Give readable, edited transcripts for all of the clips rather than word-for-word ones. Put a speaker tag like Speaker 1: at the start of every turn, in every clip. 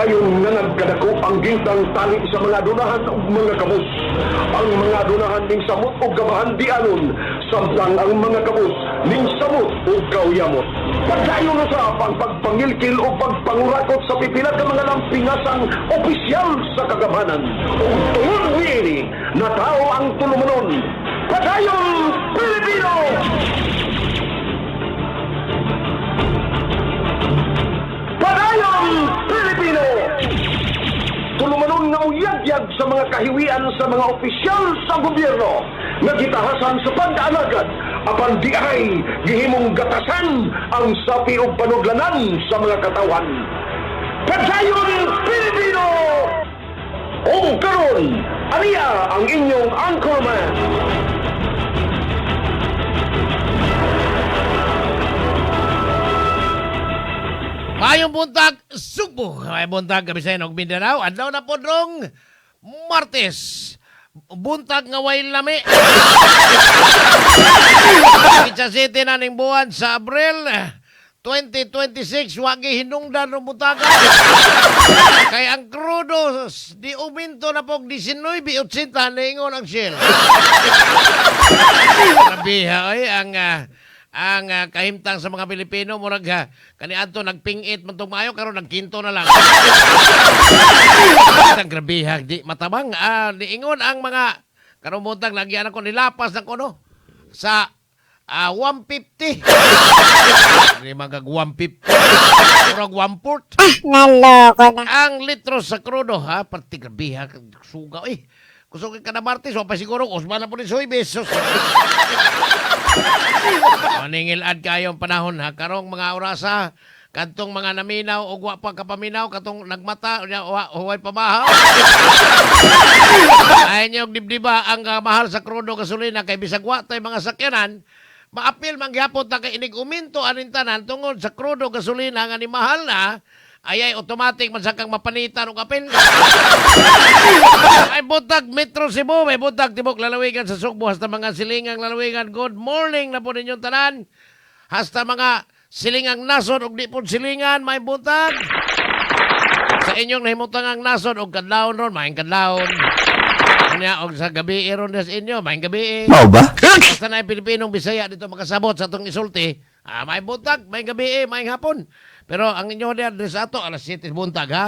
Speaker 1: Dayon nga nagkadako ang gintang tali sa mga dunahan ug mga kabus. Ang mga dunahan ning samot ug gabahan di anon, samtang ang mga kabus ning samot ug kauyamot. Pagdayon usab ang pagpangilkil o pagpangurakot sa pipila ka mga lampingasang opisyal sa kagamhanan. Ug tungod niini, natao ang tulumanon. Padayon, Pilipino! Padayon, Pilipino! Tulumanon nga uyagyag sa mga kahiwian sa mga opisyal sa gobyerno nga gitahasan sa pag-alagad apan di ay gihimong gatasan ang sapi ug panudlanan sa mga katawan. Padayon, Pilipino! O karon, aniya ang inyong anchorman.
Speaker 2: Mayong buntag, Sugbo. Mayong buntag, Kabisayan og Mindanao. Adlaw na po drong Martes. Buntag nga way lami. Kitsa City na ning buwan sa Abril 2026, wagi hinungdan ng buntagan. Kay ang krudo di uminto na pog 19.80 niingon ang Shell. Grabe ha, oy, ang kahimtang sa mga Pilipino murag ha, kaniadto nagpingit man tong maayo karon nagkinto na lang. Ang grabe ha, di matabang niingon ang mga karong buntag lagyan ako nilapas na kuno sa 150. Di magag 150. Murag 1/4.
Speaker 3: Naloko na.
Speaker 2: Ang litro sa krudo ha, parti grabe ha, suga eh. Kusog ka na Martes, wa pa siguro usman na po ni Suybes. Sus. Maningil-ad kayo ang panahon ha, karong mga orasa, kadtong mga naminaw og wa pa kapaminaw, katong nagmata, unya wa huway pamahaw. Ay niyo dibdiba ang mahal sa krudo gasolina kay bisag wa tay mga sakyanan, maapil man gyapon ta kay inig uminto aning tanan tungod sa krudo gasolina nga ni mahal na, ay ay automatic man sa kang mapanitan og apil. May buntag Metro Cebu, may buntag tibok lalawigan sa Sugbo, hasta mga silingang lalawigan. Good morning na po ninyong tanan. Hasta mga silingang nasod ug di po silingan, may buntag. Sa inyong nahimutang ang nasod og kadlawon ron, maayong kadlawon. Unya og sa gabi ron sa inyo, maayong gabi.
Speaker 4: Mao ba?
Speaker 2: Basta na yung Pilipinong Bisaya dito makasabot sa atong isulti. May buntag, may gabi, may hapon. Pero ang inyo di address ato, alas 7 buntag ha.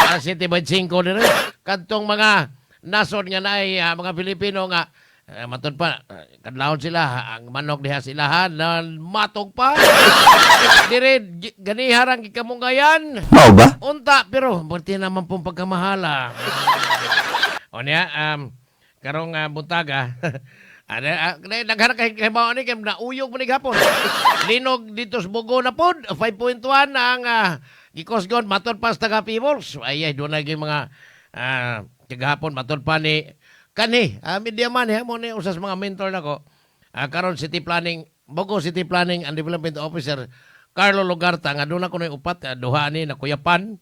Speaker 2: Alas 7:05 dire. Kadtong mga nasod nga naay mga Pilipino nga matud pa kadlawon sila ang manok diha sila ha na matog pa. Dire ganiharang gikamunggayan.
Speaker 4: Mao ba?
Speaker 2: Unta, pero buti naman pong pagkamahala. O niya, karong buntaga, nagharap kay kay mao ni kay nauyog man ni gapon. Linog dito sa Bogo na pod, 5.1 ang gikosgon matod pa sa taga Peoples. Ay ay doon lagi mga kagahapon matod pa ni kani, media man ha mo ni usas mga mentor nako. Karon City Planning, Bogo City Planning and Development Officer Carlo Lugarta nga doon ako na upat duha ni na kuyapan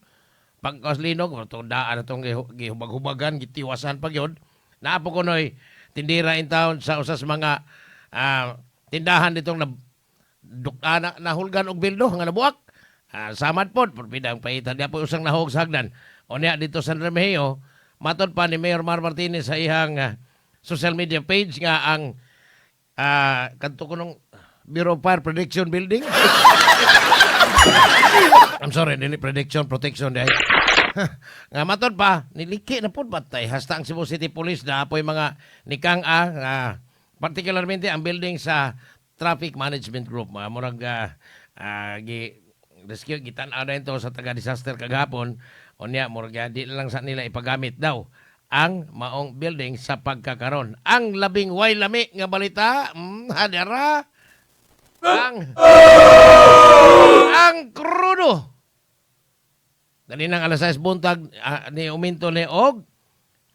Speaker 2: pagkas linog to daan na tong gihubag-hubagan gitiwasan pa gyud naapo ko noy tindira in town sa usas mga tindahan ditong na, na nahulgan og bildo nga nabuak. Samad pod porbida ang paitan di po usang nahog sa hagdan unya dito sa Remehio matod pa ni Mayor Mar Martinez sa iyang social media page nga ang kadto ko nung Bureau of Fire Prediction Building. I'm sorry, dili prediction, protection dahil. Nga matod pa, niliki na po batay. Hasta ang Cebu City Police na apoy mga nikang a, nga particularmente ang building sa Traffic Management Group. Mga murag gi rescue gitan-aw na ito sa taga disaster kagahapon. Unya murag di lang sa nila ipagamit daw ang maong building sa pagkakaron. Ang labing way lami nga balita, hadara, ang krudo. Dali nang alas 6 buntag ni uminto ni og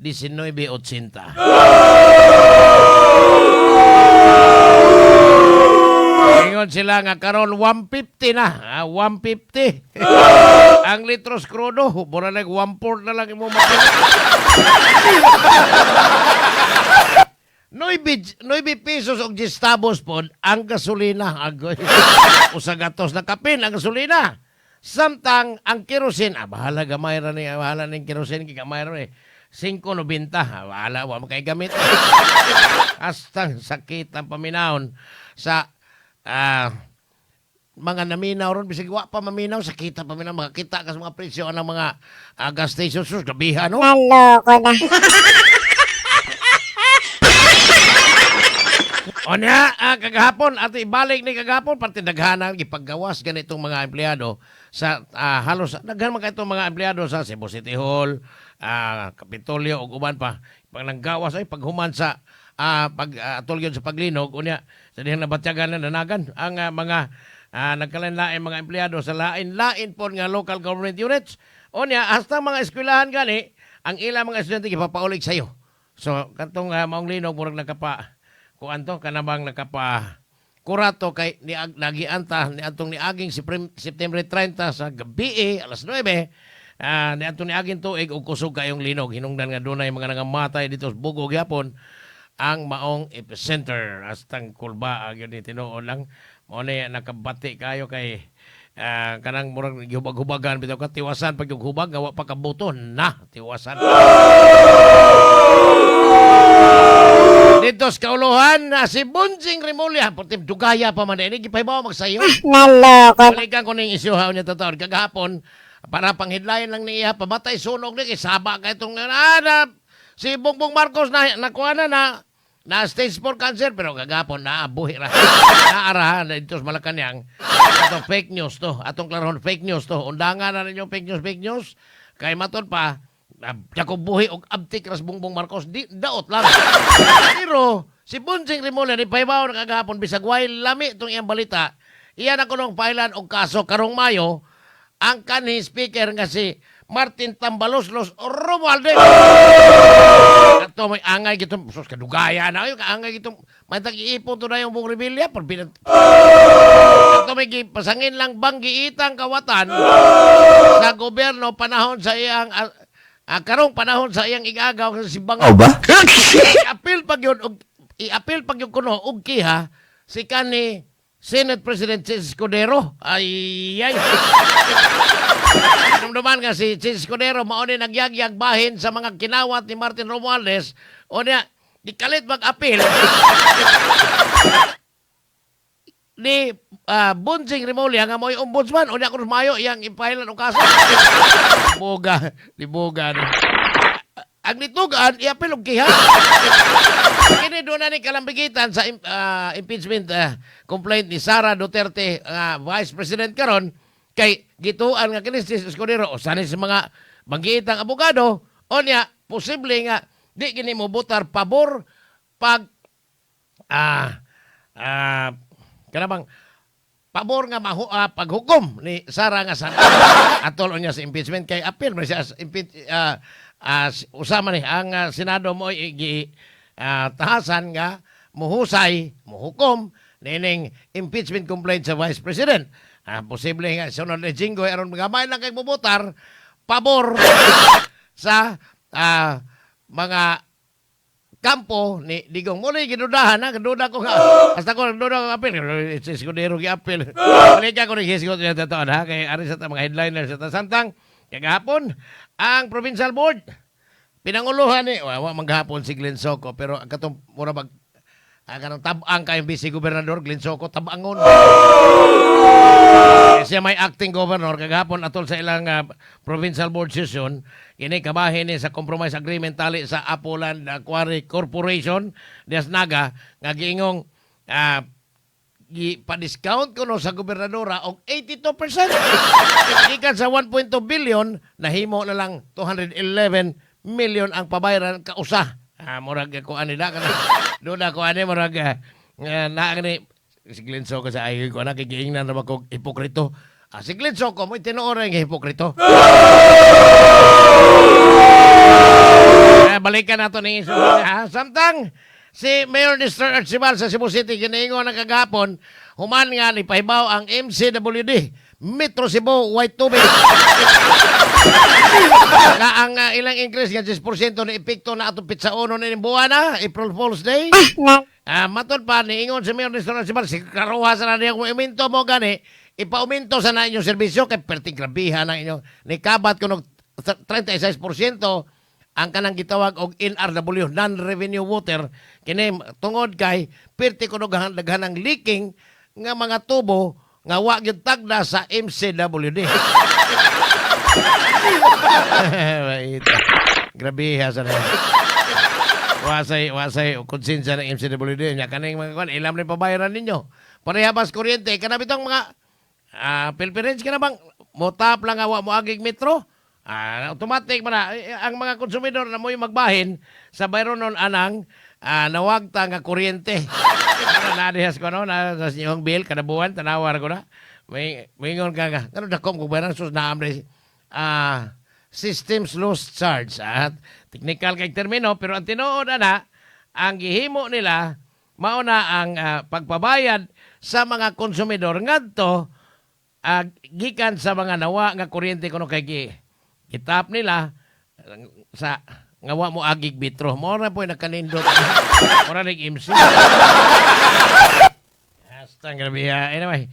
Speaker 2: 19.80. Ingon sila nga karon 150 na, 150. Ang litros krudo, mura nag 1/4 na lang imo mapalit. 9 pesos og gistabos pod ang gasolina. Agoy. Usa gatos na kapin ang gasolina. Samtang ang kerosene, bahala gamay ra ni, bahala ning kerosene kay gamay ra ni. 5.90, bahala wa man kay gamit. Hastang sakit ang paminawon sa mga naminaw ron, bisag wa pa maminaw, sakit ang paminaw, makakita ka sa mga presyo ng mga gas station, sus, gabihan, no?
Speaker 3: Naloko na.
Speaker 2: O niya, kagahapon, at ibalik ni kagahapon, pati daghanan, gipaggawas ganitong mga empleyado sa halos, daghan man itong mga empleyado sa Cebu City Hall, Kapitolyo, ug uban pa. Pag nanggawas ay paghuman sa pag atol yun sa paglinog, unya, sa dihang nabatyagan na nanagan ang mga nagkalain-lain mga empleyado sa lain-lain po nga local government units. Unya, hasta mga eskwelahan gani, ang ilang mga estudyante gipapaulig sayo. So, katong maong linog, murag nakapa kuan to kanabang nakapa kurato kay ni nagianta ni atong niaging si September 30 sa gabi alas 9 ni atong niaging tuig og kusog kayong linog, hinungdan nga dunay mga nangamatay dito sa Bugo gyapon ang maong epicenter. Hastang kulba gyud ni, tinuod lang mao ni nakabati kayo kay kanang murag gihubag-hubagan bitaw ka, tiwasan pag yung hubag nga wa pa kabuto na tiwasan. Dito sa kauluhan na si Bunjing Remulla, porte dugaya pa man ini gipahibaw magsayo.
Speaker 3: Naloko na.
Speaker 2: Balikan ko ning isyu ha, unya tataon kagahapon para panghidlayon lang niya pamatay sunog ni kay saba kay itong si Bongbong Marcos na nakuha na na na stage 4 cancer, pero kagahapon na buhi ra naara dito sa Malacañang. Ato fake news to, atong klarohon, fake news to. Undangan na ninyo fake news, fake news kay matud pa Jacob buhi og abtik ras Bongbong Marcos, di daot lang. Pero si Bunjing Remulla ni pahibaw na kagahapon, bisag way lami itong iyang balita, iyan ako nung pailan og kaso karong Mayo ang kanhi speaker nga si Martin Tambaloslos Romualdez. Ato may angay gitong sus kadugaya na ayo kaangay gitong may tag-iipon to na yung buong rebelya por binat. Ato may gipasangin lang bang giitang kawatan sa gobyerno panahon sa iyang karong panahon sa iyang igagaw sa simbang.
Speaker 1: Aw ba?
Speaker 2: I-appeal pag yun og i-appeal pag yun kuno og kiha si kanhi Senate President Chiz Escudero. Ay ay. Namduman nga si Chiz Escudero mao ni nagyagyag bahin sa mga kinawat ni Martin Romualdez o niya gikalit mag-appeal ni Bunjing Remulla nga mo'y ombudsman o niya kun mayo iyang ipailan og kaso. Boga, di boga ni. Ang nitugan, i-appeal og kiha. Kini doon na ni kalambigitan sa impeachment complaint ni Sara Duterte, Vice President karon, kay gituan nga kini si Escudero o sa mga banggitang abogado o niya posible nga di kini mo botar pabor pag kanabang pabor nga paghukom ni Sara nga sa atol niya sa impeachment kay appeal man siya sa impeach usama ni ang Senado mo gi tahasan nga muhusay muhukom nining impeachment complaint sa Vice President. Posible nga sunod ni Jinggoy aron gamay lang kay bubotar pabor sa mga kampo ni Digong. Muna yung gidudahan ha, giduda ko nga. Hasta ko, nagduda ko appeal. Si Escudero gi-appeal. Balikan ko ni Escudero niya tatoon ha, kay ari sa mga headliners sa Samtang, kagahapon, ang Provincial Board, pinanguluhan ni, wa manggahapon si Glenn Soco, pero ang katong mura bag, ang kanang tabang kay Vice Gobernador Glenn Soco, tabangon. Siya may acting governor kagahapon atol sa ilang provincial board session, kini kabahin ni sa compromise agreement tali sa Apoland Quarry Corporation dias Naga nga giingong pa-discount kuno sa gobernadora og 82%. Gikan sa 1.2 billion nahimo na lang 211 million ang pabayaran kausa. Murag kuan nila kana. Doon ako ani murag naa ni si Glenn Soco sa ay ko na kigiingnan na ba kog hipokrito. Si Glenn Soco mo tinuod nga hipokrito. Balikan nato ni isu. Samtang si Mayor Nestor Archival sa Cebu City giniingon ang kagahapon human nga ni pahibaw ang MCWD, Metro Cebu White Tubig, na ang ilang increase nga 10% na epekto na atong petsa 1 ni buwan na, April Fool's Day.
Speaker 3: Na
Speaker 2: Matod pa, niingon si Mayor Nestor Archival, si karuha sa na niya kung iminto mo gani, Ipaumento sa na inyong serbisyo kay perting grabihan ang inyong nikabat kuno 36% ang kanang gitawag og NRW, non-revenue water, kini tungod kay perti kuno daghan ang leaking nga mga tubo nga wa gyud tagda sa MCWD. Maita. Grabe ha sa na. Wasay konsensya ng MCWD nya kaning mga kwan ilam ni pabayaran ninyo. Pareha bas kuryente kana bitong mga Philippines kana bang motap lang nga wa mo agig metro? Automatic man na. Ang mga konsumidor na mo'y magbahin sa bayronon anang nawagta nga kuryente. Ano na dihas ko no na sa inyong bill kada buwan tanawar ko na. May mingon ka nga ngano dakom kog bayaran sus naam dai systems loss charge at technical kay termino, pero ang tinuod ana ang gihimo nila mao na ang pagpabayad sa mga konsumidor ngadto gikan sa mga nawa nga kuryente kuno kay gitap nila sa nga wa mo agig bitro mo ra po'y nakanindot mura nig MC. Hasta ang grabe. Anyway.